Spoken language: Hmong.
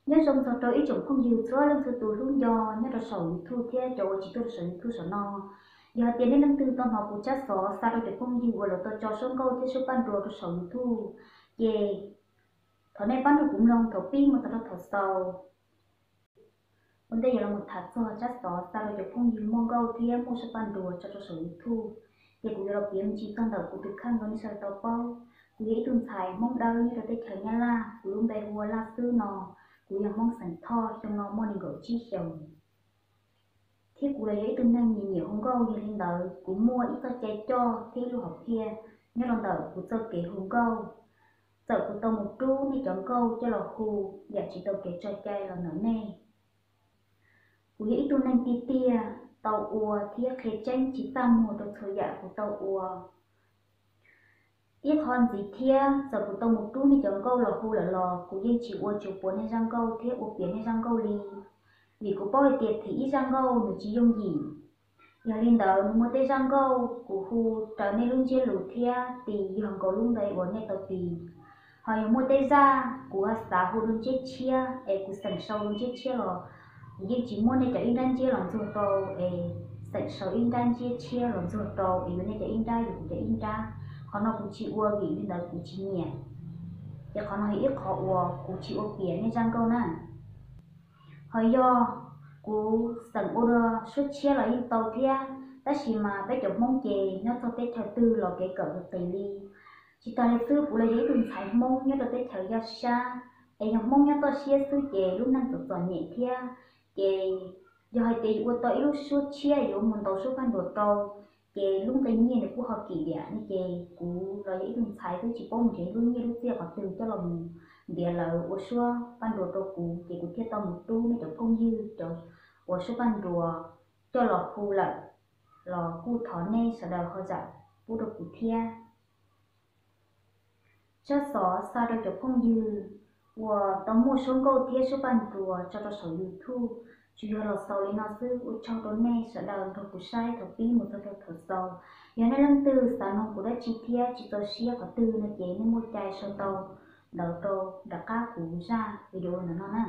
Nyob zoo txog rau ib tsoom phooj ywg txhua leej txhua tus hlub nco nyob rau saum YouTube thiab cov uas tsis tuaj rau saum YouTube saum no. Yog hais tias nej leej twg tau hnov kuv tsab xov xa rau cov phooj ywg uas lawv tau tso suab nkauj thiab suab paj nruas rau saum YouTube, ces thov nej pab nrog kuv mloog thaum pib mus txog rau thaum xaus. Ua ntej yuav los tham txog tsab xov xa rau cov phooj ywg muaj nkauj thiab muaj suab paj nruas tso rau saum YouTube, ces kuv yuav los piav me ntsis txog ntawm kuv tus kheej rau nej sawv daws tau paub. Kuv yog ib tug ntxhais Hmoob Dawb nyob rau teb chaws Nyab Laj, kuv lub npe hu ua Laj Xwb no, kuv yog Hmoob xeem Thoj, xyoo no muaj nees nkaum tsib xyoos. Thiab kuv los yog ib tug neeg nyiam nyiam hu nkauj, yog li ntawd kuv muaj ib txoj cai coj thiab ib lub hom phiaj nyob rau ntawm kuv txoj kev hu nkauj. Txawm kuv tau mus rub nej cov nkauj coj los hu, yam tsis tau kev tso cai los ntawm nej. Kuv yog ib tug neeg tiag tiag, tau ua thiab qhia tseeb tsis txaj muag rau txhua yam kuv tau ua. Ib qho ntxiv thiab, txawm kuv tau mus rub nej cov nkauj los hu lawm los kuv yeej tsis ua tsuas puas nej zaj nkauj thiab ua piam nej zaj nkauj li, vim kuv paub hais tias thim ib zaj nkauj nws tsis yooj yim. Yog li ntawd, nws muaj tej zaj nkauj kuv hu raws nej lub ntsiab lus thiab tis yog nkaus lub npe uas nej tau tis. Ho yog muaj tej zaj kuv ho xav hu dua ntsiab tshiab es kuv xeem sau dua ntsiab tshiab los kuv yeej tsis muab nej cov ib nrab ntsiab los ntxuag rau es xeem sau ib nrab ntsiab tshiab los ntxuag rau es yuav nej cov ib nrab yuav kuv cov ib nrab. Qhov no kuv tsis ua vim li ntawd kuv tsis nyiam. Ces qhov no yog ib qhov uas kuv tsis ua piam nej zaj nkauj na. Ho yog kuv xeem ua dua suab tshiab los yeej tau thiab, tab sis mas peb cov Hmoob ces nyob txog teb chaws twg los kev kawm qis li. Tsis tas li xwb, kuv los yog ib tug ntxhais Hmoob nyob rau teb chaws Yaj Sab, es yog Hmoob nyob toj siab xwb ces lub neej txom txom nyem thiab. Ces yog hais tias yuav ua tau ib lub suab tshiab yuav mus ntaus suab paj nruas rau, ces lub nqi nyiaj nws kuj ho kim diam ne. Ces kuv los yog ib tug ntxhais twb tsis paub mus nrhiav lub nyiaj lub txiaj qhov twg coj los mus ntiav lawv ua suab paj nruas rau kuv, ces kuv thiaj tau mus rub nej cov phooj ywg cov ua suab paj nruas coj los hu lawm, los kuj thov nej sawv daws ho zam pub rau kuv thiab. Tsab xov xa rau cov phooj ywg uas tau muaj suab nkauj thiab suab paj nruas tso rau saum YouTube, tsuas yog los xaus li no xwb. Ua tsaug rau nej sawv daws nrog kuv saib thaum pib mus txog rau thaum xaus. Yog nej leej twg xav noog kuv dab tsi thiab tsis txaus siab qhov twg no ces nej muaj cai sau tau ntawd rau nram qab kuv zaj video ntawm no na.